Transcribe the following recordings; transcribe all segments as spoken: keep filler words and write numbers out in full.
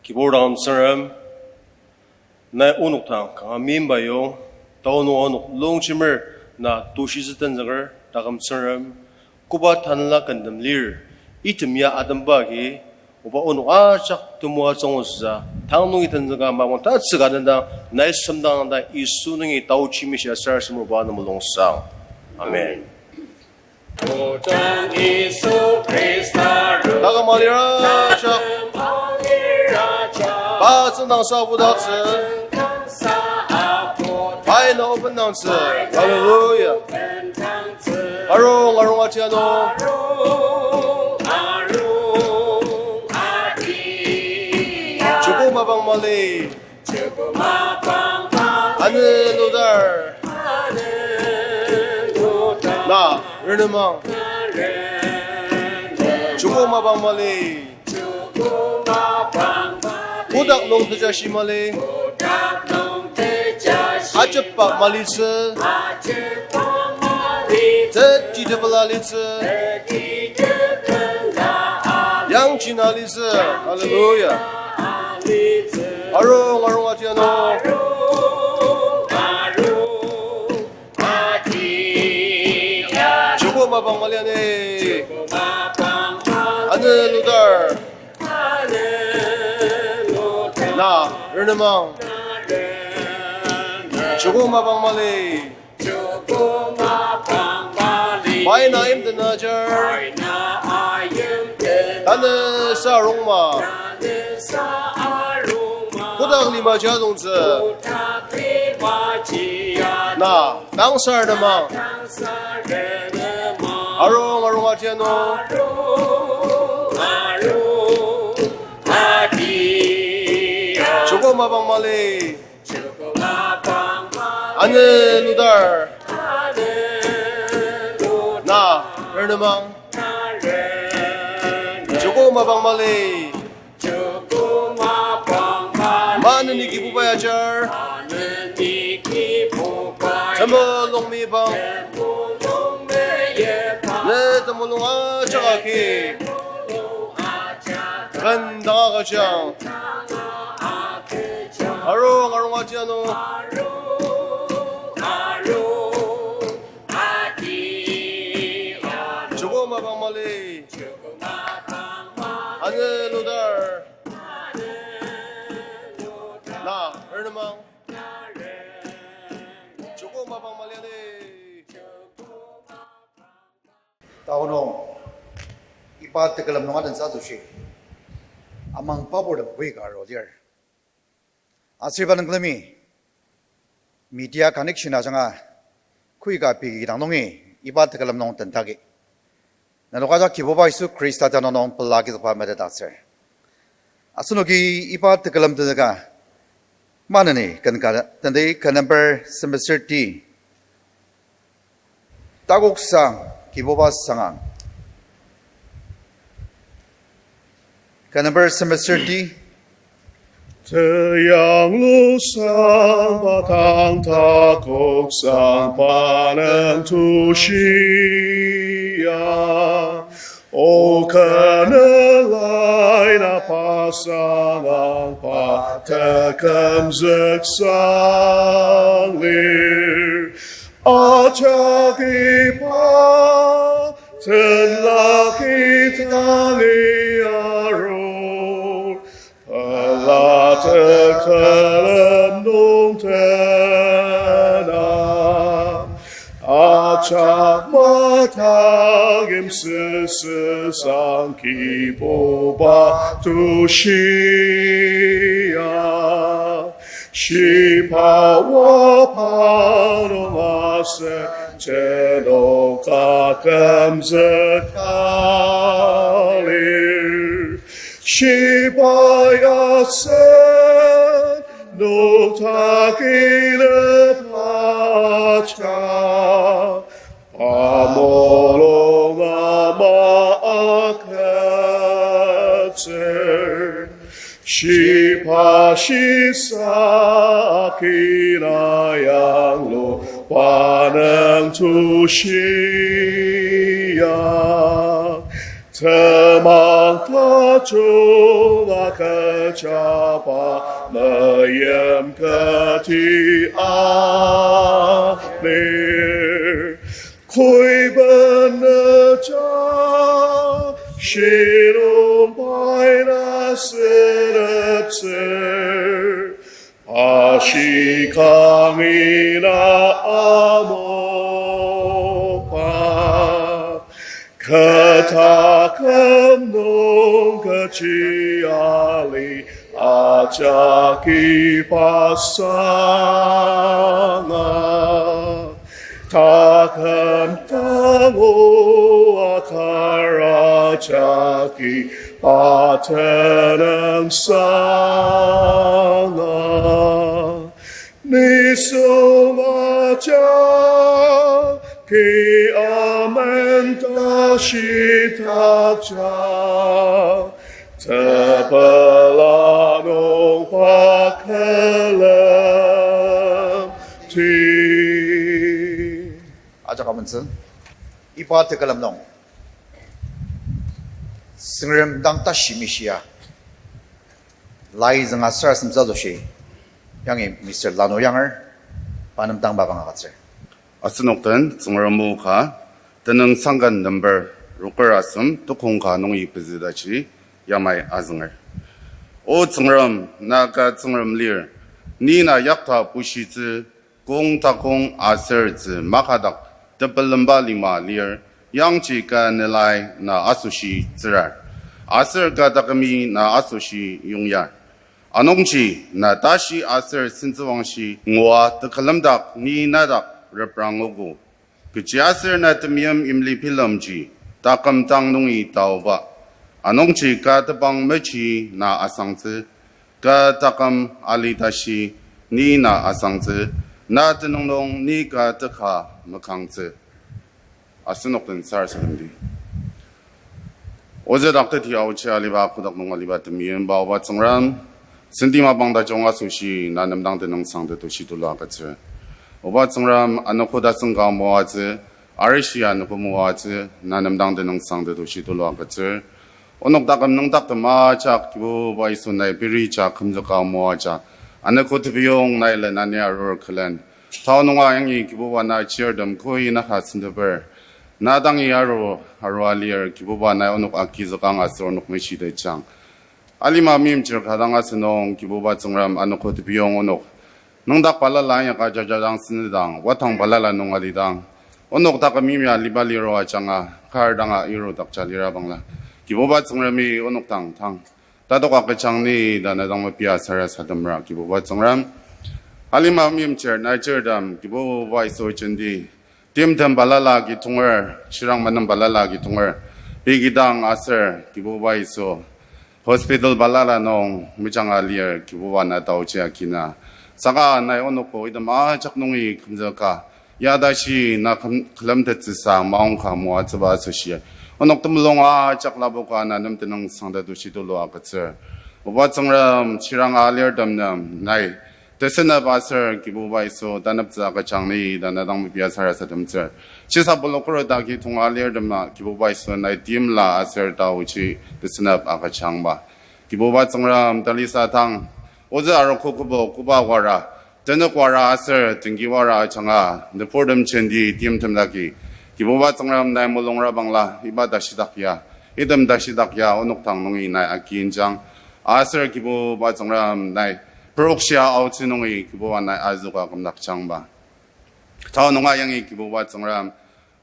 Kibur taküm Tsüngrem, nai onok dang kanga meimba yong, taonung onok longjemer na tushitsü tenzüker taküm Tsüngrem, koba tanela kentem lir, item ya atemba agi, oba onok ajak temoatsü angutsüsa, tang nungi tenzüka mapang tatsüka nendang, nai semdang dang Yisu nungi taochi mishia sarasademer oba nem mulungsang. Amen. Taküm alira jak. Pa tsüngdang sa budaktsü. Pai na open dangtsü. Hallelujah. Arung, arung atiano. Joko mapang mali. Anü ludar. Na, renemang. Joko mapang mali. Kotak nung tejashi mali. Ajepba malitsü. Teti tepela litsü. Yangji na litsü. Hallelujah. Arung, arung atiano. Joko mapang mali ani. Anü ludar. Na, renemang. Joko mapang mali. Pai na imdena jar. Tanü sa rongma. Kotak lima jadongtsü. Na, tangsar nema. Arung, arung atiano. Joko mapang mali. Anü ludar. Na, renemang. Joko mapang mali. Maneni Kibuba ya ajar. Temulung meyipang. Ne temulung ajak agi. Bendang agüjang. Arung, arung atiano. Joko mapang mali. Anü ludar. Na, renemang. Joko mapang mali ani. Taonung, iba tekülem nung adentsü asoshi, amang paburtem koi ka aru lir. Aser iba nung külemi media connection ajanga koi ka pei kidang nungi iba tekülem nung tentagi. Nenok ajak Kibuba Yisu Khrista tenüng nung pela kizükba metet aser. Asenoki iba tekülem tenzüka maneni ken ka tenti ken number semester ti. Takoksang, Kibuba sangang. Ken number semester ti. Teyanglusangba tang takoksangba nung tushi ya. O kü nü lai na pa sangangba tekümzüksang lir. Ajak iba tenlaki tangi arur. Pela tekülem nung tena. Ajak matang yimsüsü sang Kibuba tushi ya. Shiba wa pa nung asen jenoka kümzüka lir. Shiba ya sen nokta kilepa ja. Pa mulung ama agütsür. Shiba shisa kina yanglu pa nung tushi ya. Temang Tajung agüjaba meimkati alir. Koiben neja shilung pai na seneptsür. Ashi kangina amoba. Kü taküm nung kechi ali ajak iba sanga. Taküm tangu akar ajak iba tenüng sanga. Nisung ajaki amen tashi takja. Tepela nung pa külemdi. Ajak amentsü. Iba tekülem nung Tsüngrem dang tashi mishia lai zünga sarasadem asoshi, yangi Mister Lanu Yanger, pa nem dang mapang agütsür. Asenok den Tsüngrem o ka, tenüng sangken number rokür asem tukong ka nungi pezü tashi yamai azünger. O Tsüngrem, na ka Tsüngrem lir, ni na yakta bushitsü, kong takong aser tzü makadak tepelemba lima lir, yangji ka nelai na asoshi tsürar, aser ka takümi na asoshi yongyar. Anungji na tashi aser sentsüwangshi ngua tekülemdak ni nadak reprangogo. Kechiaser na temeim imli bilemji taküm dang nungi taoba. Anungji ka tebang meji na asangtsü, ka taküm ali tashi ni na asangtsü, na tenüng nung ni ka teka mekangtsü. Asenok den sarasademdi. Ozü dak teti aochi aliba kotak nung aliba temeimba Oba Tsüngrem, senti mapang tajung asoshi na nem dang tenüngsang tetushi tulu agütsür. Oba Tsüngrem, anogo tasen ka moatsü, arishi anogo moatsü, na nem dang tenüngsang tetushi tulu agütsür. Onok taküm nüngdaktem ajak Kibuba Yisu nai peri ja kümzüka moaja. Anogo tebiyong nai lenani arur külen, tao nunga yangi Kibuba na chirtem koi naka senteper, na dangi aru, arua lir Kibuba nai onok agizükang aser onok meshitejang. Alima meimchir ka dang asünung Kibuba Tsüngrem anogo tebiyong onok nüngdak balala inyaka jajadang senedang, watang balala nung alidang, onok taküm yimya liba liro ajanga, kar danga iru dakja lira bangla, Kibuba Tsüngremi onok dang tang tatok agüjang ni ta na dang mepia sarasademra Kibuba Tsüngrem. Alima meimchir nai chirtem Kibuba Yisu jenti timtem balala agi tonger, shirang manem balala agi tonger, pei kidang aser Kibuba Yisu hospital balala nung mejanga lir Kibuba na taochi akina. Saka nai onokbo item ajak nungi kümzüka, ya tashi na küm-, külemtettsüsa maongka moatsüba asoshi, onok temulung ajak lapoka na nem tenüngsang tetushi tulu agütsür. Oba Tsüngrem, shirang alirtem nem nai tesünep aser Kibuba Yisu taneptsü agüjang ni ta na dang mepia sarasademtsür. Shisa pulu kuru ta ki tonga alirtema Kibuba Yisu nai timla aser taochi tesünep agüjangba. Kibuba Tsüngrem, talisa tang, ozü arogo kübok koba wara, tenük wara aser tengki wara ajanga nüburtem jenti timtem daki, Kibuba Tsüngrem nai mulungra bangla iba tashidak ya, item tashidak ya onok dang nungi nai akinjang. Aser Kibuba Tsüngrem nai perokshia aotsü nungi Kibuba nai azüka kümdakjangba. Tao nunga yangi Kibuba Tsüngrem,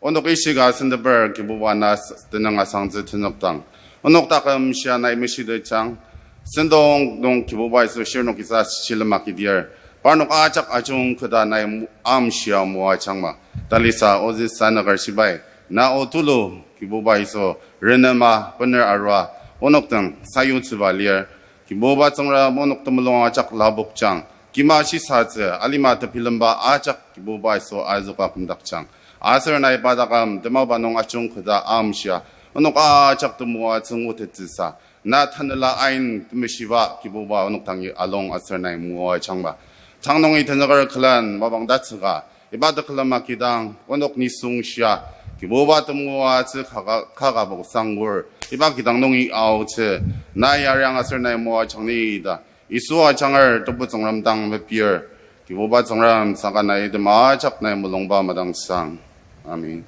onok ishika senteper Kibuba na s-, tenüng asangtsü tenükdang, onok taküm shia nai meshitejang. Sentong nung Kibuba Yisu shirnok kisa shilem akidir, parnok ajak ajung keta nai m-, amshia moajangma. Talisa ozü sanüker shibai, na o tulu Kibuba Yisu renema bener arua, onok dang sayutsüba lir. Kibuba Tsüngrem, onok temulung ajak lapokjang, kima shisatsü alima tebilemba ajak Kibuba Yisu azüka kümdakjang. Aser nai pa taküm temaba nung ajung keta amshia, onok ajak temoatsü ngutettsüsa, na tanela ain temeshiba Kibuba onok dangi alung aser nai moajangba. Tang nungi tenüker külen mapang tatsüka, iba tekülem akidang onok nisung shia, Kibuba temoatsü kaka, kaka pok sangkur, iba kidang nungi aotsü, na yariang aser na moajang ni ta, Yisu ajanger Tebu Tsüngrem dang mepir, Kibuba Tsüngrem saka nai item ajak nai mulungba madangsang. Amen.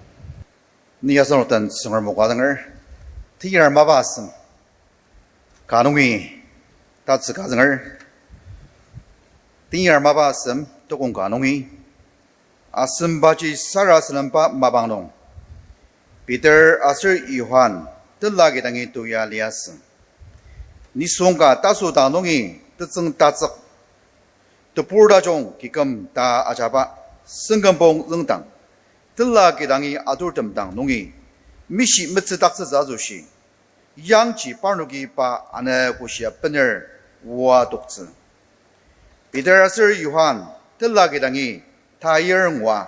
Ni asenok den Tsüngrem o ka zünger, tenyar mapa asem ka nungi tatsüka zünger, tenyar mapa asem tokong ka nungi, asembaji sarasademba mapang nung, Peter aser Johan tela kidangi tuya liasü. Nisung ka tasodang nungi tetsüng tatsük, tebur tajung kiküm ta ajaba sengkümpong züngdang, tela kidangi aturtem dang nungi mishi metsüdaktsütsü asoshi, yangji parnoki pa anogoshia bener oa toktsü. Peter aser Johan tela kidangi tayir ngua,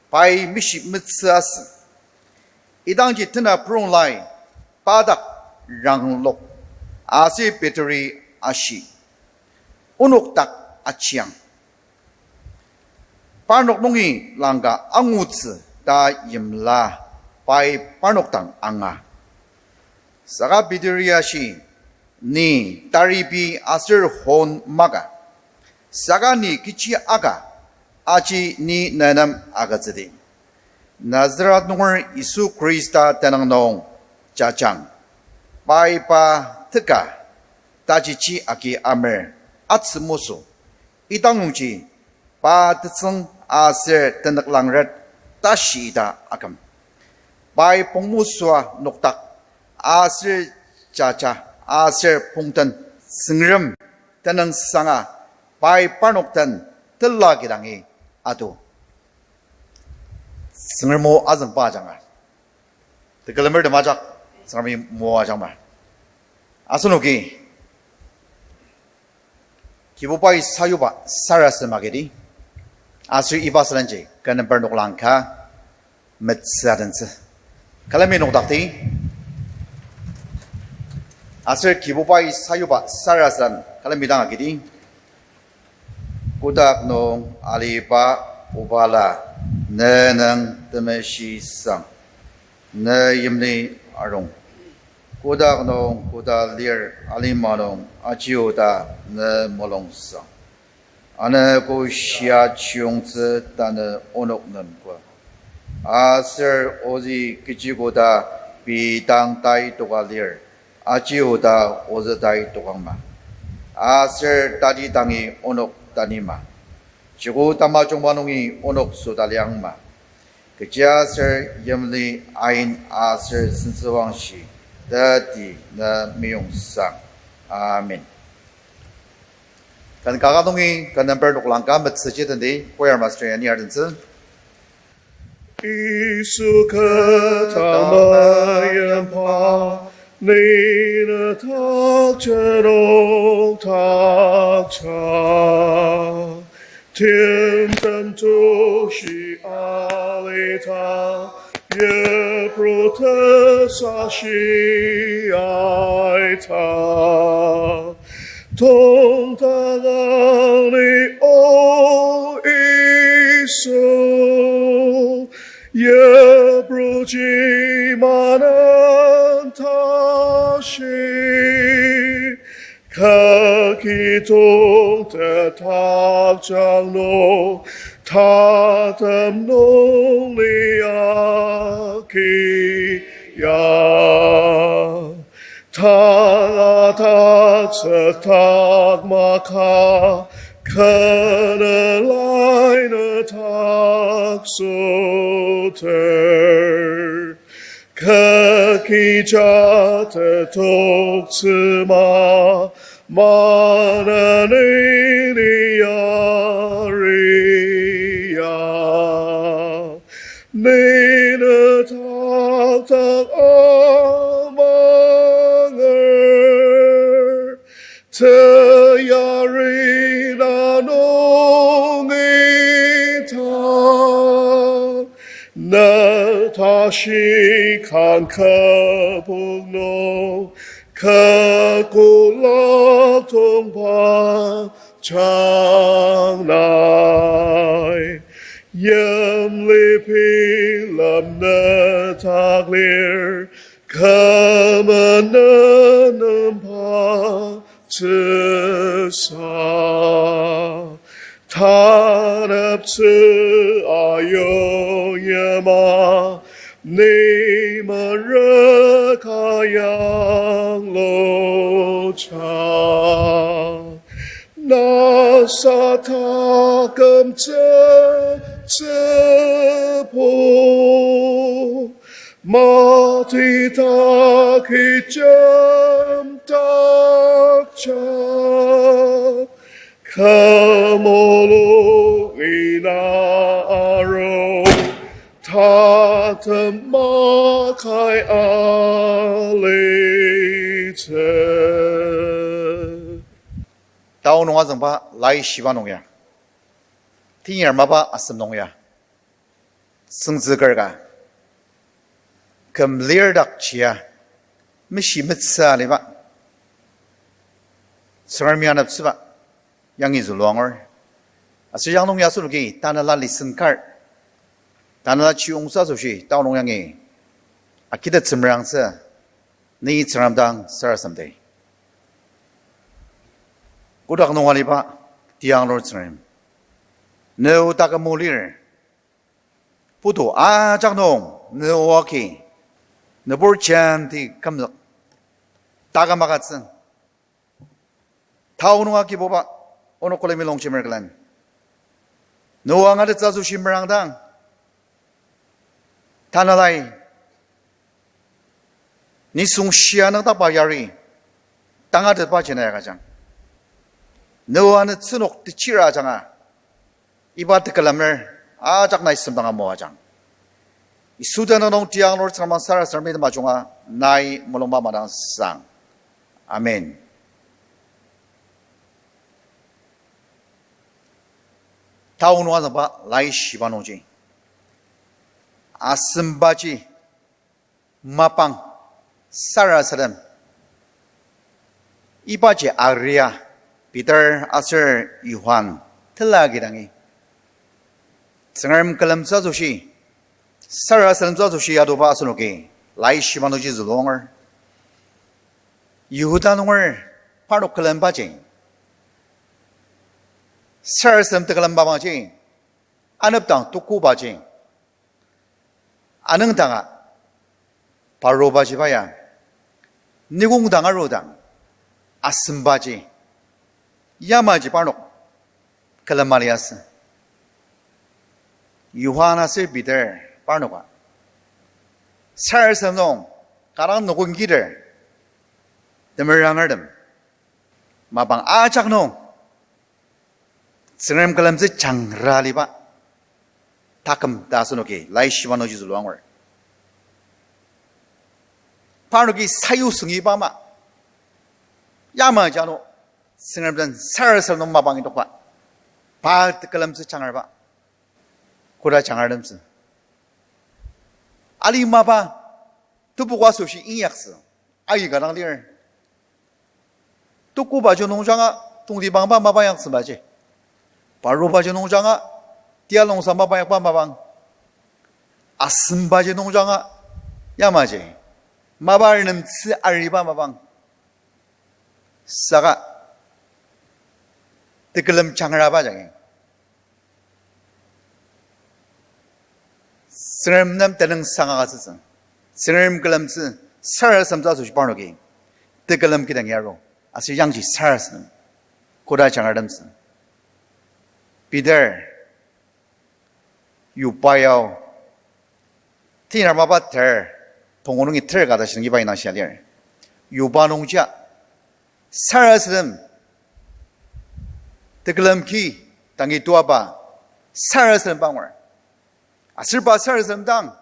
pai mishi metsü asü. Idangji tena purong lai pa dak ranglok, aser Peteri ashi, onok dak achiang. Parnok nungi langka angutsü ta yimla pai parnok dang anga. Saka Peteri ashi, ni taribi aser hon maka, saka ni kechi aka, aji ni nenem agütsüdi. Nazaret nunger Yisu Khrista tenüng nung jajang, pai pa teka, tajichi agi amer, atsü moso, idang nungji pa tetsüng aser tenük langret tashi ita aküm. Pai pongmosua nokdak, aser jaja, aser pongten Tsüngrem tenüngsanga pai parnok den tela kidangi atu. Tsüngrem o azüngba ajanga tekülemertem ajak Tsüngremi moajangma. Asenoki Kibubai sayuba sarasadem agidi, aser iba sülenji kü number noklang ka metsüadentsü. Külemi nokdakti, aser Kibubai sayuba sarasadem külemi dang agidi. Kotak nung aliba Obala, ne nüng temeshi sang, ne yimli arung. Kotak nung koda lir alima nung aji oda ne mulung sang. Anogo shia chiyungtsü tanü onok nem ko. Aser ozü kechi koda pei dang tai toka lir, aji oda ozü tai tokangma. Aser tati dangi onok tanima. Joko tamajungba nungi onok sodaliangma. Kechiaser yimli ain aser sentsüwangshi teti ne meyong sang. Amen. Ken kaka nungi ken number noklang ka metsüji tendi choir master ya ni ardentsü. Yisu kü tama yimpa, ni ne takjidong takja. Timtem tokshi alita, yipru tesashi aita. Tongtadang ni o Yisu, yipruji manan tashi. Kü kidong tetakjang nung, tatem nung ni aki ya. Tanga tatsük takmaka, kene lai ne taksoter. Kü kija tetoktsüma, maneni ni yari ya. Ni ne takdak amanger, teyari na nungi ta. Ne tashi kan kübok nung, kü kolak tongba jang nai. Yim Lipi lemnetaklir, kümenen nempa tesa. Taneptsü ayong yama, ni mereka yangluja. Nasa taküm tsütsübo, mati dak ijem dakja. Kümolu ina aru, tatem makai alitsü. Tao nung azüngba laishiba nung ya, tenyar mapa asem nung ya, tsüngtsü kar ka, küm lir dak chia, meshi metsü aliba, Tsüngremi aneptsüba, yangi zülua angur. Aser yang nung ya asenoki tanela lesson kar, tanela chiyungtsü asoshi tao nung yangi akitettsü merangtsü, ni Tsüngrem dang sarasademdi. Kotak nung aliba tiyanglur Tsüngrem, ne o taküm o lir. Putu ajak nung ne o agi, nübur jenti kümzük taküm agütsü. Tao nung agibuba, onok külemi longjemer külen, ne o angatettsü asoshi merangdang, tanelai nisung shia nüngdakba yari tangatetba jena agüjang. Ne o anü tsünok techira ajanga, iba tekülemer ajak nai semdanga moajang. Yisu tenüng nung tiyanglur Tsüngrem dang sarasademdi temajunga nai mulungba madang sang. Amen. Tao nung azüngba laishiba nungji, asembaji mapang sarasadem, ibaji aria Peter aser Johan tila kidangi Tsüngrem külemtsü asoshi, sarasademtsü asoshi adoba asenoki laishiba nungji zülua angur. Yihuda nunger parnok külembaji, sarasadem tekülem mapangji, anepdang tukubaji, anüngdanga parobajiba ya, nikongdang arudang asembaji, yamaji parnok külema liasü. Johan aser Peter parnoka sarasadem nung kanga nokongkiter temerangertem mapang ajak nung Tsüngrem külemtsü jangra aliba taküm ta asenoki laishiba nungji zülua angur. Parnoki sayu süngiba ama, yamaji ano Tsüngrem den sarasadem nung mapang idokba, pa tekülemtsü jangraba, koda jangratemtsü. Alima pa tepoka asoshi inyaktsü aika dang lir. Tukubaji nungjanga tongtibangba mapang inyaktsübaji, parobaji nungjanga tialongsa mapang inyakba mapang, asembaji nungjanga yamaji mapa renemtsü ariba mapang, saka tekülem jangraba jagi Tsüngrem nem tenüngsang agütsütsü. Tsüngrem külemtsü sarasademtsü asoshi parnoki tekülem kidang aru, aser yangji sarasadem koda jangratemtsü. Peter, Yopa yao, tenyar mapa ter, pungu nungi ter ka ta shidangi iba indang shia lir. Yopa nungjia sarasadem tekülem ki dangi tuaba sarasademba angur. Aser pa sarasadem dang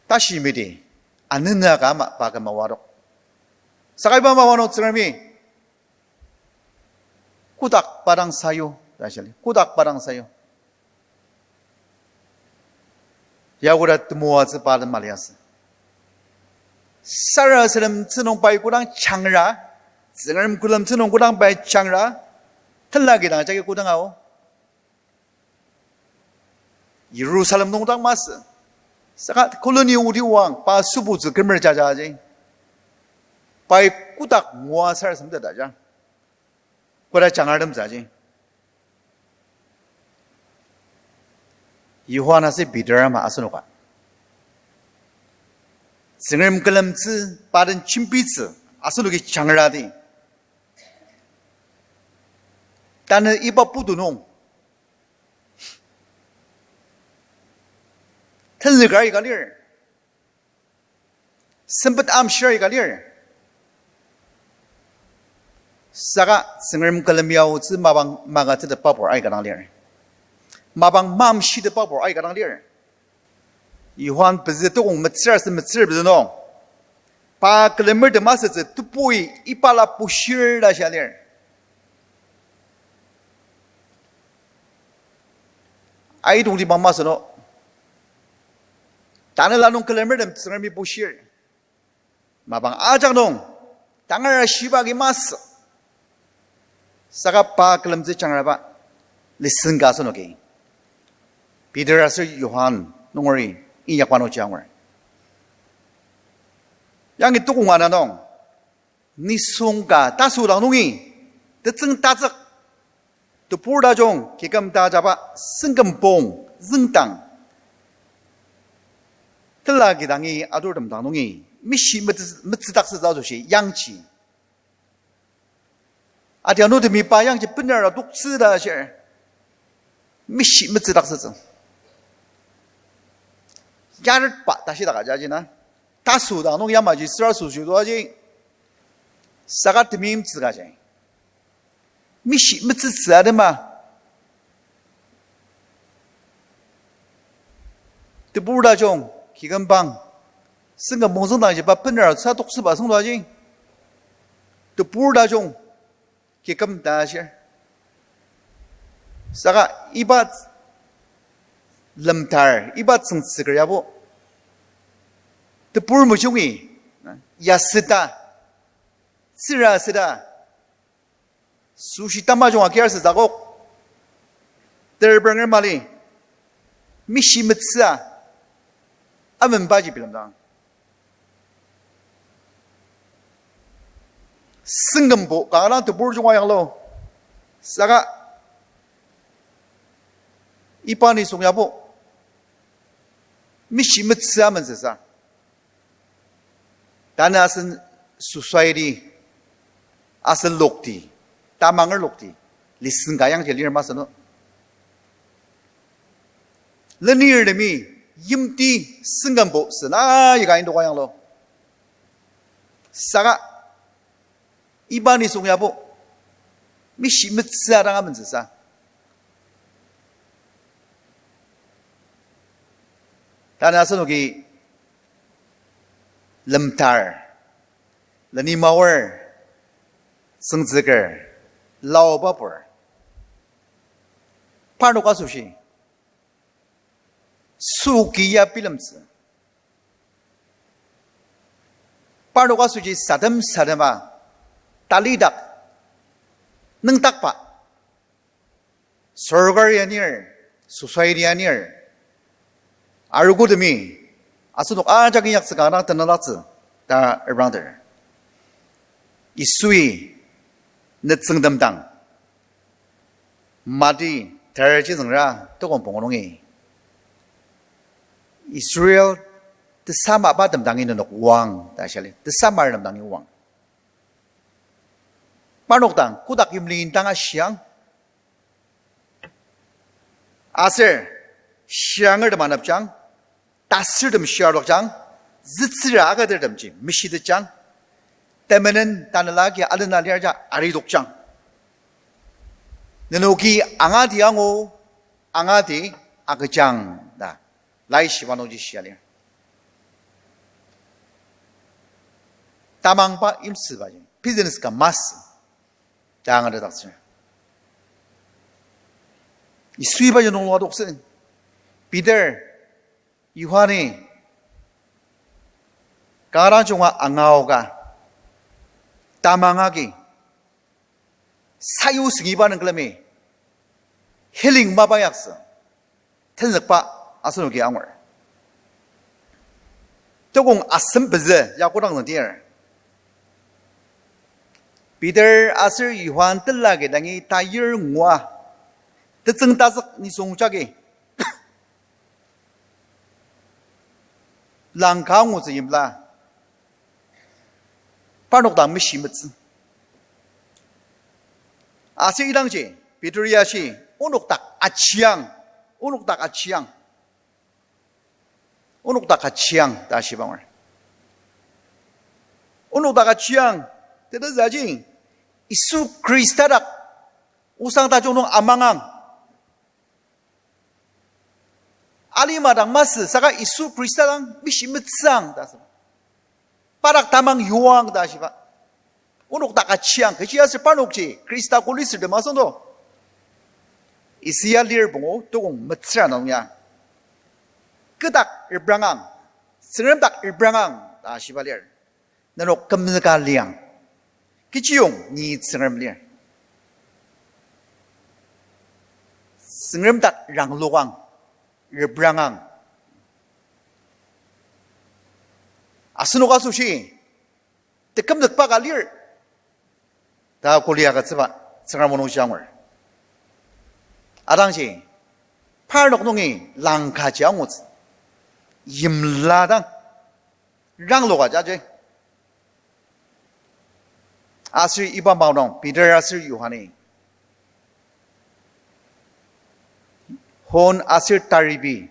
tashi midi anena ka ama pa küma wadok. Saka iba ama wanung Tsüngremi kodak pa dang sayu ta shia lir, kodak pa dang sayu. Ya koda temoatsü pa den maliasü. Sarasademtsü nung pai kodang jangra, Tsüngrem külemtsü nung kodang pai jangra, tenla kidang jagi kodang ao. Jerusalem nung dang masü. Saka colony odi wang pa sübutsü kümer jaja aji. Pai kotak ngua sarasadem ta ja. Koda jangratemtsü aji. Johan aser Peter ama asenoka Tsüngrem külemtsü, pa den jembitsü, asenoki jangradi. Tanü iba putu nung tenzüker aika lir. Sempet amshir aika lir. Saka Tsüngrem külemi aotsü mapang magütsütetbabur aika dang lir. Mapang mamshitetbabur aika dang lir. Johan pezü tukong metsür aser metsür pezü nung, pa külemertem asütsü tebui ibala bushir ta shia lir. Aitongtibang masü no. Tanela nung külemertem Tsüngremi bushir. Mapang ajak nung, tangar ashiba agi masü. Saka pa külemtsü jangraba, listen ka asenoki Peter aser Johan nungeri inyakba nungji angur. Yangi tukong ana nung, nisung ka tasü dang nungi, tetsüng tatsük, tebur tajung kiküm ta ajaba, sengküm pong, züngdang, tela kidangi aturtem dang nungi, mishi metsü-, metsüdaktsütsü asoshi yangji. Adianutemi pa yangji bener adoktsü ta ashir. Mishi metsüdaktsütsü. Yaretba ta shidaka jaji na. Tasü dang nung yamaji süra süshi to aji. Saka temeimtsü ka ji. Mishi metsütsü atema. Tebur tajung, kikümbang, sengküm pong züngdangji pa bener sa toksüba süngdang aji. Tebur tajung, kiküm ta ashir. Saka iba lemtar, iba tsüngtsüker yabo, tebur mejungi, yasüta, tsürasüta, süshi tamajung agiar süzakok. Terbenger mali. Mishi metsüa. Amenbaji bilemdang, sengkümbo kanga dang tebur junga yanglu. Saka iba nisung yabo mishi metsüa menzüsa. Tanü asen society, asen lokti, tamanger lokti, listen ka yangji lir masü no. Lenirtemi yimti sengkümbo süna yika indoka yanglu. Saka iba nisung yabo mishi metsüa dang amentsüsa. Tanü asenoki lemtar, leni maor, tsüngtsüker, laoba pur, parnok asoshi süki ya bilemtsü. Parnok asoshi sadem sadema talidak, nüngdakba, sorkar anir, society anir, arogotemi asenok ajak inyaktsü kanga dang tenüngdaktsü ta reprangter. Yisui nütsüngtem dang Mati terji züngra tukong pungu nungi Israel tesamaba tem dangi nenok oang ta shia lir, tesamar tem dangi oang. Parnok dang kotak yimli indang ashiang, aser shirangertem anepjang, tasürtem shiradokjang, zütsüra akatertemji meshitetjang, temenen tanela agi alena lir ja aridokjang. Nenoki angati angu, angati agüjang ta laishiba nungji shia lir. Tamangba yimsübaji business ka masü ta angatetdaktsür. Yisui ibaji nung lua adoktsü. Peter, Yohani, kanga dang junga angaoka, tamang agi, sayu sengiba nung külemi healing mapa inyaktsü, tenzükba Asenoki angur. Tokong asem pezü ya kodang züngdir, Peter aser Johan tela agi dangi tayir ngua, tetsüng tazük nisung jagi langka ngutsü yimla, parnok dang mishimetsü. Aser idangji Peter ya shi, onok dak achiang, onok dak achiang, onok dak achiang ta shiba angur. Onok dak achiang, tetezüji, Yisu Khrista dak osang tajung nung amangang. Alima dang masü saka Yisu Khrista dang mishimetsüang ta asü. Padak tamang yuang ta shiba. Onok dak achiang, kechiaser parnokji Khrista kuli sür tema asüngdo. Isaiah lir pungu tokong metsüra nung ya, kü dak reprangang, Tsüngrem dak reprangang ta shiba lir. Nenok kümzüka liang. Kechiyong ni Tsüngrem lir. Tsüngrem dak ranglokang, reprangang. Asenok asoshi tekümzükba ka lir ta kuli agütsüba Tsüngrem o nungji angur. Idangji parnok nungi langkaji angutsü, yimla dang rangloka jaji. Aser iba maonung Peter aser Johani hon aser taribi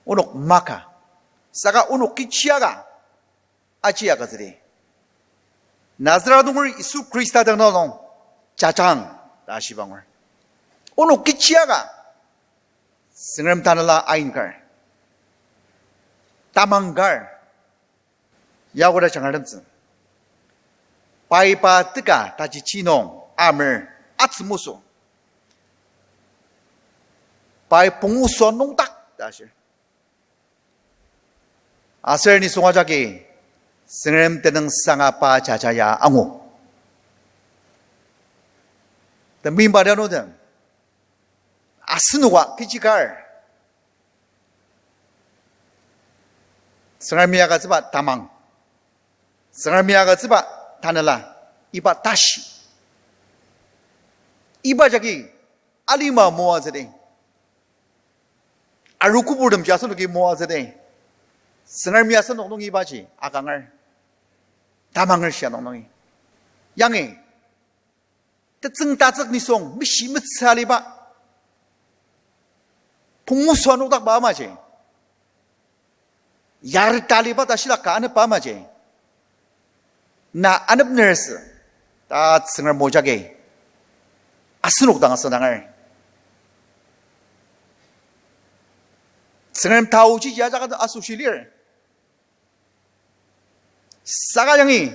onok maka, saka onok kechi aka aji agütsüdi. Nazaret nunger Yisu Khrista dang nung jajang ta shiba angur. Onok kechi aka Tsüngrem tanela ainkar, tamangkar, yaoda jangratemtsü. Pai pa teka tajichi nung amer atsümoso. Pai pungu sua nüngdak ta shir. Aser nisung ajaki Tsüngrem tenüngsanga pa jaja ya angu. Temeimba dianutem, asenoka kechi kar Tsüngremi agütsüba tamang, Tsüngremi agütsüba tanela, iba tashi, iba jagi alima moatsüdi. Aru kübur temji asenoki moatsüdi. Tsüngremi asenok nung ibaji akanger, tamanger shia nung nungi. Yangi tetsüng tatsük nisung mishimetsü aliba, pungu sua nüngdakba amaji, yarta aliba ta shilaka anepba amaji, na anepnerasü ta Tsüngrem o jagi asenok dang asüngdanger. Tsüngrem taoji ajak asoshi lir. Saka yangi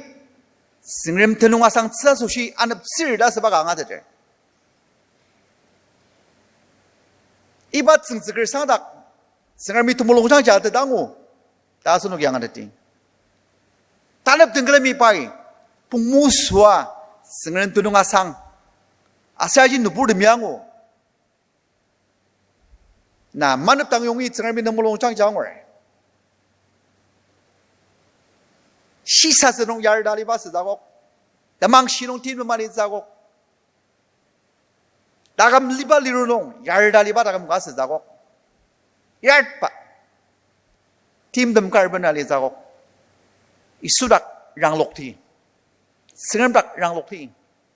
Tsüngrem tenüng asangtsü asoshi aneptsür ta asüba ka angateter. Iba tsüngtsüker sangdak Tsüngremi temulungjangji atedangu ta asenoki angateti. Tanep den külemi pai pungu sua Tsüngrem tenüng asang, aser aji nüburtemi angu. Na manep dang yongi Tsüngremi ne mulungjangji angur. Shisatsü nung yarda aliba asütsü akok. Temang shi nung timtem alitsü akok. Taküm liba liru nung yarda aliba taküm ka asütsü akok. Yartba timtem kar bena alitsü akok. Yisu dak ranglokti, Tsüngrem dak ranglokti,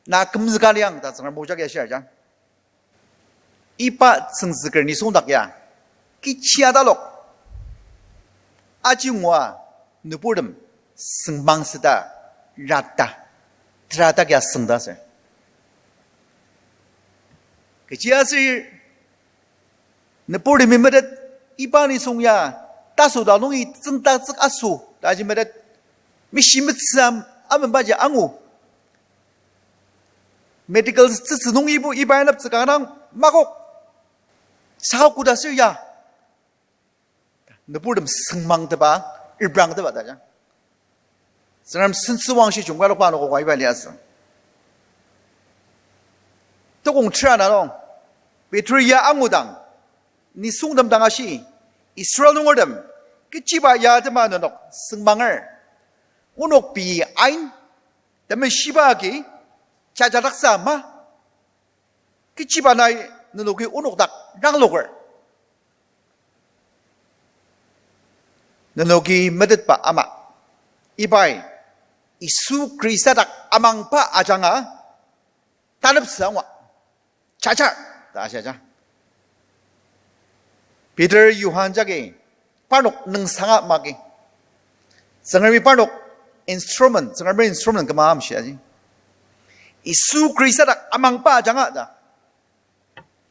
na kümzüka liang ta Tsüngrem o jagi ashir ajang. Iba tsüngtsüker nisung dak ya, kechi atalok, aji ngua nüburtem süngmang süta rata, tera dak ya süngda sür. Kechiaser nüburtemi metet, iba nisung ya taso ta nungi tsüngda tsük aso ta aji metet, mishimetsü am-, amenbaji angu. Medical tsütsü nungibo iba aneptsü kanga dang makok. Saka koda sür ya nüburtem süngmangteba, reprangteba ta ajang. Tsüngrem sentsüwangshi jungkadokba anogo ka iba liasü. Tokong tera na nung, Peter ya angudang, nisungtem dang ashi, Israel nungertem, kechiba ya atema nenok süngmanger. Onok pei ain, temeshiba agi, jajadaksa ma. Kechiba nai nenoki onok dak rangloker. Nenoki metetba ama, ibai Yisu Khrista dak amangba ajanga taneptsü angua. Jajar, ta shiaja. Peter, Johan jagi parnok nüngsanga maki. Tsüngremi parnok instrument, Tsüngremi instrument küma amshiaji. Yisu Khrista dak amangba ajanga ta.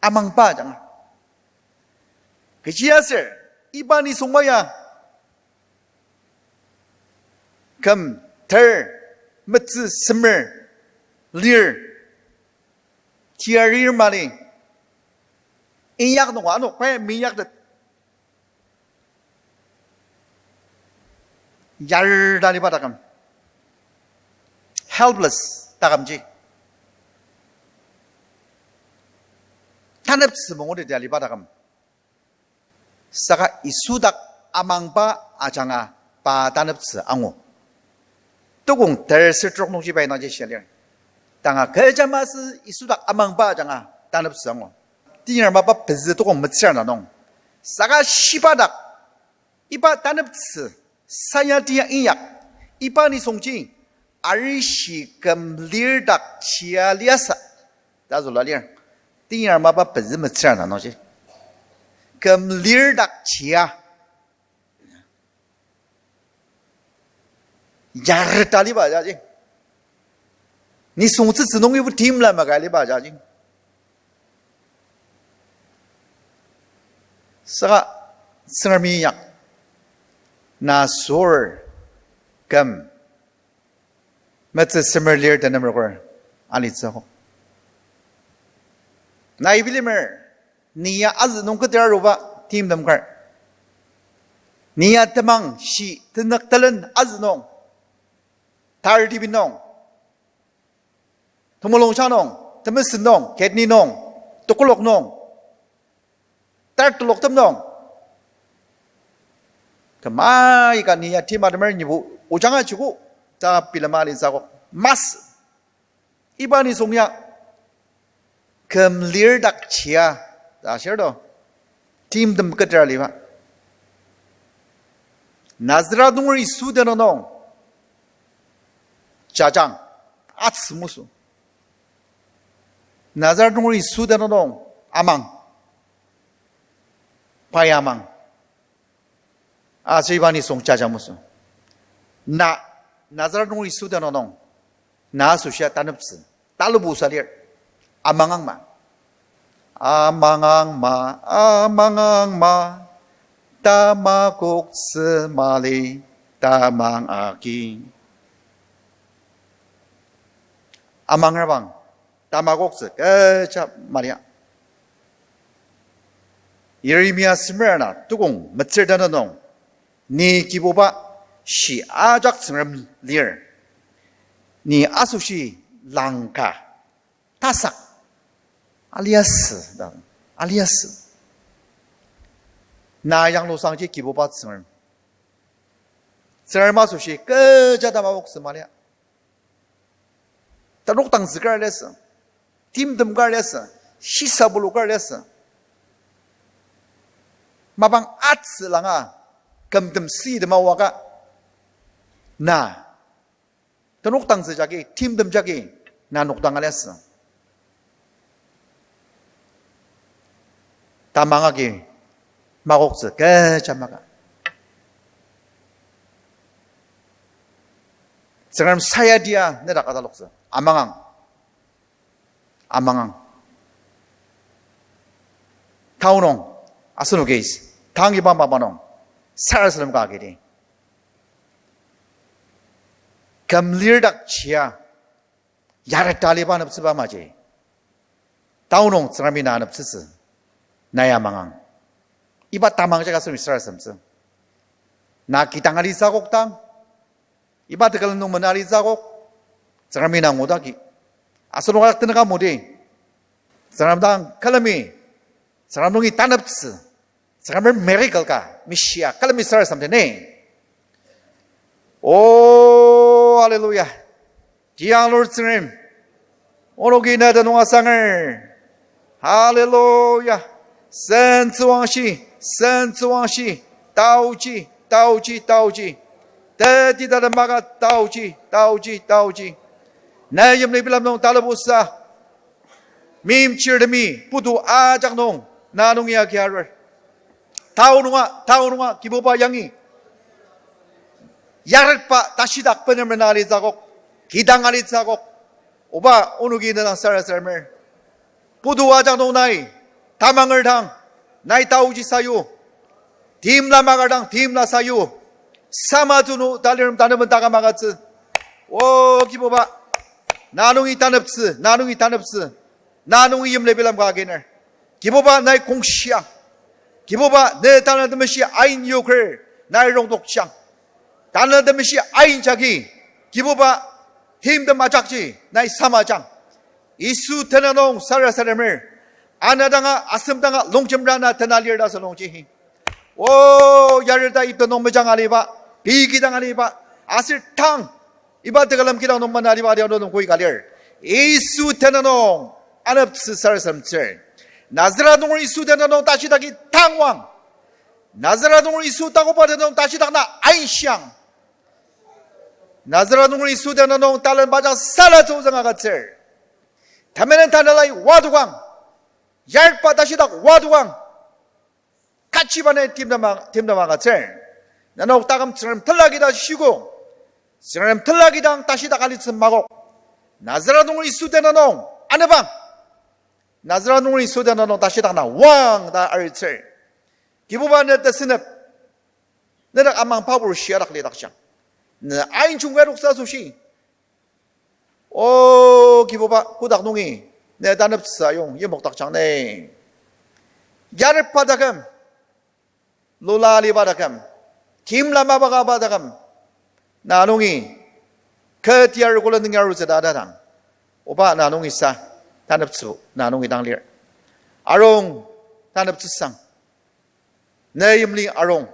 Amangba ajanga. Kechiaser, iba nisung ma ya, küm, ter, metsü, semer, lir, tiarir mali, inyak nung ano kwe minyaktet. Yarda liba taküm. Helpless takümji. Taneptsü mungudi liba taküm. Saka Yisu dak amangba ajanga pa taneptsü angu. Tukong ter ser trok nungji pai nungji shia lir. Tanga kecha masü Yisu dak amangba ajanga taneptsü angu. Tenyar mapa pezü tukong metsür na nung. Saka shiba dak iba taneptsü, saya tia inyak, iba nisungji, arishi küm lir dak chia liasü, ta zülua lir. Tenyar mapa pezü metsür na nungji. Küm lir dak chia. Yarta liba jaji. Nisung tsütsü nungibo timla maka liba jaji. Saka Tsüngremi inyak, na sür, küm, metsü, semer, lir tenem roker alitsü akok. Nai bilemer, ni ya azü nung keter aruba timtem kar. Ni ya temang shi tenük telen azü nung, tar tibi nung, temulung sha nung, temesen nung, kidney nung, tekolak nung, tar teloktem nung, küm aika ni ya tim atemer nibo ojanga chiko, ta bilema alitsü akok. Masü, iba nisung ya küm lir dak chia, ta shir to, timtem keter aliba. Nazaret nunger Yisu tenüng nung jajang, atsü musü. Nazaret nunger Yisu tenüng nung amang, pai amang. Aser iba nisung jaja musü. Na, Nazaret nunger Yisu tenüng nung, na asoshia taneptsü, talubu salir, amangang ma. Amangang ma, amangang ma, tamakoktsü mali, tamang agi. Amangrabang, tamakoktsü kecha malia. Yeremia semer ana tukong metsür tenüng nung, ni Kibuba, shi ajak Tsüngrem lir. Ni asoshi langka, tasak, aliasü, ta, aliasü. Na yanglusangji Kibuba Tsüngrem. Tsüngrem asoshi kecha tamakoktsü malia. Tanok dangtsü kar liasü, timtem kar liasü, shisabulu kar liasü. Mapang atsü langa, kümtem sütem awaka, na tanok dangtsü jagi, timtem jagi, na nokdang aliasü. Tamang agi makoktsü kecha maka. Tsüngrem sayadia nedak ataloktsü. Amangang. Amangang. Tao nung, asenoki, tang iba mapa nung, sarasadem ka agidi. Küm lir dak chia, yareta liba aneptsüba maji. Tao nung Tsüngremi na aneptsütsü. Na ya amangang. Iba tamang jaka asenok sarasademtsü. Na kidang alitsü akok dang, iba tekülem nung mena alitsü akok, Tsüngremi na ngudaki. Asenok ajak tenüka modi, Tsüngrem dang külemi, Tsüngrem nungi taneptsü, Tsüngremer miracle ka mishia külemi sarasadem den. O, hallelujah. Tiang lur Tsüngrem, onoki ne tenüng asanger. Hallelujah. Sentsüwangshi, sentsüwangshi, taoji, taoji, taoji. Teti tatem maka taoji, taoji, taoji. Ne yimli bilam nung talebosa, meimchirtemi putu ajak nung na nungi agi arur. Tao nunga, tao nunga, Kibuba yangi yarikba tashidak bener mena alitsü akok, kidang alitsü akok. Oba, onoki ne dang sarasademer. Putu ajak nung nai tamanger dang, nai taoji sayu. Timla maker dang, timla sayu. Sama tsünu talirem taneben taka magütsü. O Kibuba, na nungi taneptsü, na nungi taneptsü. Na nungi yimli bilam ka aginer. Kibuba, nai kongshiang. Kibuba, ne Tanela Temeshi ain yoker, nai rongdokjang. Tanela Temeshi ain jagi, Kibuba, timtem ajakji nai samajang. Yisu tenüng nung sarasademer. Ana danga, asem danga, longjemra na tena lir ta asü nungji. O, yarita ipta nung mejang aliba, pei kidang aliba, aser tang, iba tekülem kidang nung mana aliba adianu nung koi ka lir. Yisu tenüng nung aneptsü sarasademtsür. Nazaret nunger Yisu tenüng nung tashidaki tangwang. Nazaret nunger Yisu takoba tenüng nung tashidak na ainshiang. Nazaret nunger Yisu tenüng nung talent bajang sala tsüzüng agütsür. Temenen tanelai wadokang. Yarikba tashidak wadokang. Kachiba nai timtem, timtem agütsür. Nenok taküm Tsüngrem tela kidang shikong. Tsüngrem tela kidang tashidak alitsü makok. Nazaret nunger Yisu tenüng nung anepang. Nazaret nunger Yisu tenüng nung tashidak na wang ta aritsür. Kibuba, ne tesünep. Nedak amang pabur shiadak lidakjang. Ne ain jungka doksa asoshi, O Kibuba, kotak nungi ne taneptsü ayong yimokdakjang ne. Yarikba taküm, lula aliba taküm, timla mapang aba taküm, na nungi kü tiar kolen nungi arutsü ta tatang. Oba, na nungi sa, taneptsü na nungi dang lir. Arung, taneptsüsang. Ne yimli arung,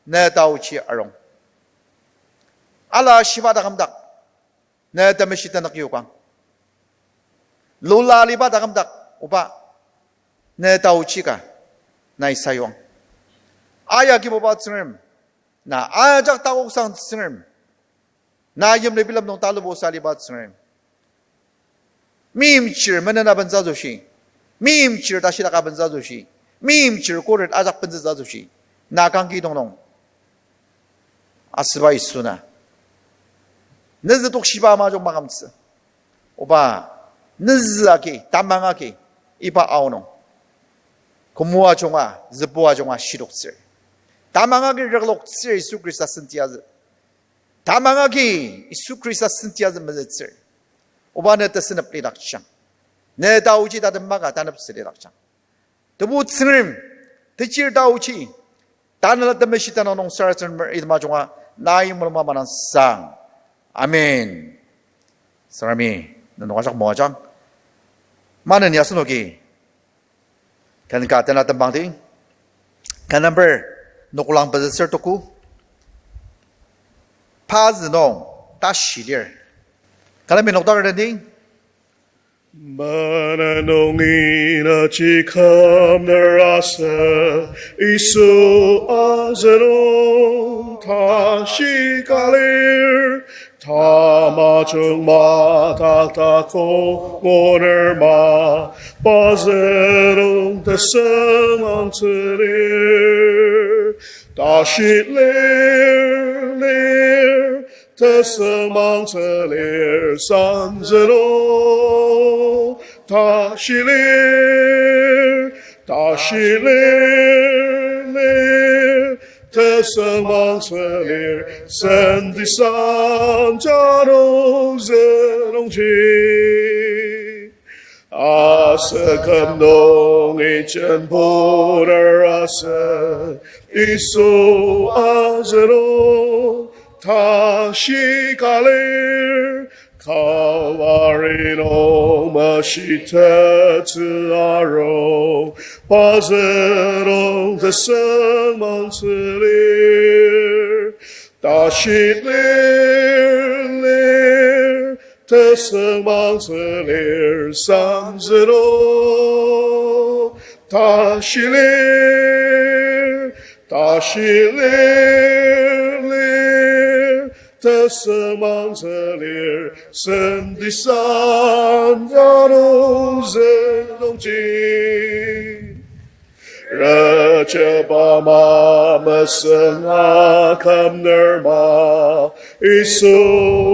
ne taochi arung. Ala shiba taküm dak, ne temeshi tenük yokang. Lula aliba taküm dak, Oba, ne taochi ka nai sayuang. Aya Kibuba Tsüngrem, na ajak takoksang Tsüngrem, na yimli bilem nung talubosa aliba Tsüngrem. Meimchir menen abentsü asoshi, meimchir tashidaka abentsü asoshi, meimchir koret ajak bentsütsü asoshi, na kangkidong nung asüba Yisu na, nüzü tokshiba ama ajung makümtsü. Oba, nüzü agi, tamang agi, iba aonung kümoa junga, züpoa junga shitoktsür. Tamang agi rekloktsür Yisu Khrista sentiazü. Tamang agi Yisu Khrista sentiazü mezütsür. Oba, ne tesünep lidakjang. Ne taochi tatem maka taneptsü lidakjang. Tebu Tsüngrem, techir taochi, Tanela Temeshi tenüng nung sarasademer item ajunga nai mulungba manang sang. Amen. Tsüngremi nenok ajak moajang. Maneni asenoki ken ka tena tembangdi. Ken number noklang pezü ser tuku. Pazü nung tashi lir. Külemi nokdaker tendi. Maneni nungi na chikam nerasa Yisu azüng nung tashi ka lir. Tamajung matakdako ngoner ma, pazü nung tesüngmangtsü lir. Tashi lir, lir, tesüngmangtsü lir, sanzü nung tashi lir, tashi lir, lir, tesüngmangtsü lir, senti sanjano zünungji. Aser küm nungi jenboner aser, Yisu azüng nung tashi ka lir, Kalvari nung meshitettsü arung, pa züdong tesüngmangtsü lir. Tashi lir, lir, tesüngmangtsü lir, san züdong. Tashi lir, tashi lir, lir, tesüngmangtsü lir, senti san tanü züdongji. Rachaba ma mesüng akümner ma, Yisu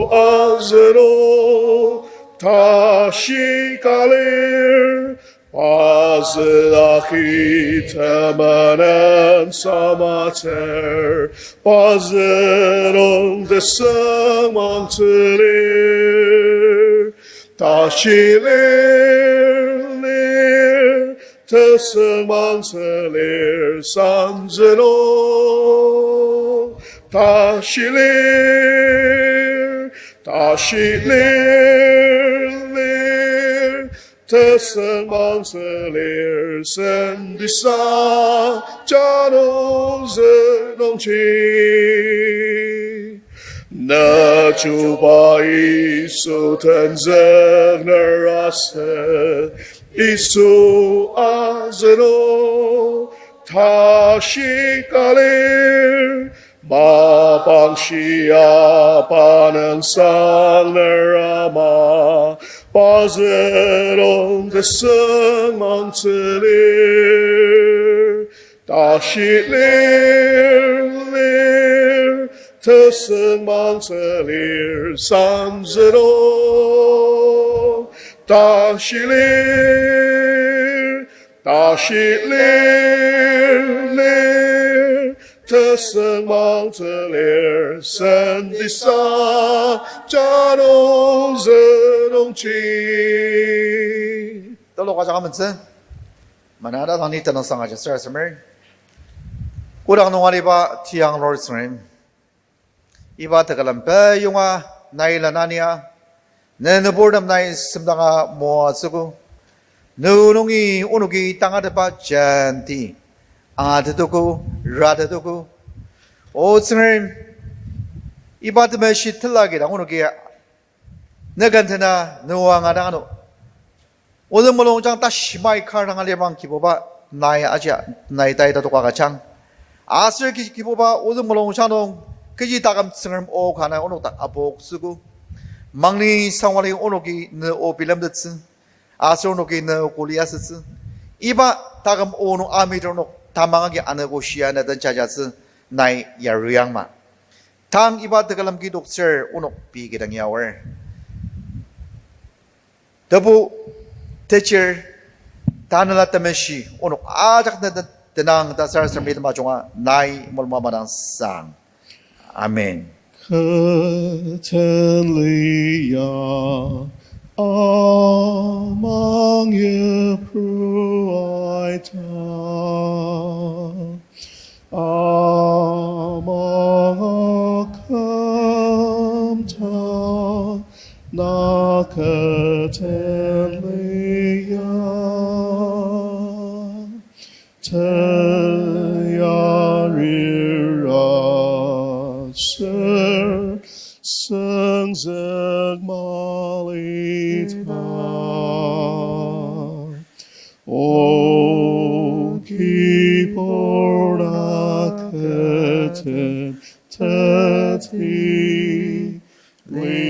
azüdong tashi ka lir, pa zü agi temenen samater, pa züdong tesüngmangtsü lir. Tashi lir, lir, tesüngmangtsü lir, san züdong. Tashi lir, tashi lir, lir, tesüngmangtsü lir, senti san tanü züdongji. Na chuba Yisu tenzükner asü, Yisu azüdong tashi ka lir, mapang shia pa nüngsangner ama, pa züdong tesüngmangtsü lir. Tashi lir, lir, tesüngmangtsü lir, san züdong. Tashi lir, tashi lir, lir, tesüngmangtsü lir, senti san tanü züdongji. Tulu ajak amentsü. Manada tangni tenüngsang aja sarasademer. Kodang nung aliba tiang Lord Tsüngrem, iba tekülem peyonga nai lanania, ne nüburtem nai semdanga moatsüogo, ne nungi onoki tangatetba jenti angatetogo, ratetogo. O Tsüngrem, iba temeshi tela kidang onoki ne ken tena nüwa angadang ano. Ozü mulungjang tashi mai kar dang alirang Kibuba, nai ajia, nai tai tatoka agüjang. Aser ki-, Kibuba, ozü mulungjang nung kechi taküm Tsüngrem o ka nai onok dak apoktsüogo. Mangni sangwali onoki ne o bilemtettsü, aser onoki ne kuli asütsü. Iba taküm o nung amiter onok tamang agi anogo shia ne den jajatsü nai yaruyangma. Tang iba tekülem kidoktsür onok pei kidang yaor. Tebu, techir, Tanela Temeshi onok ajak ne tenang ta sarasademi tem ajunga nai mulung madang sang. Amen. Kü tenli ya amang yipru aita, amang aküm ta na kü tenli ya. Teyarir aser sengzük malita. O Kibur, na kü ten teti li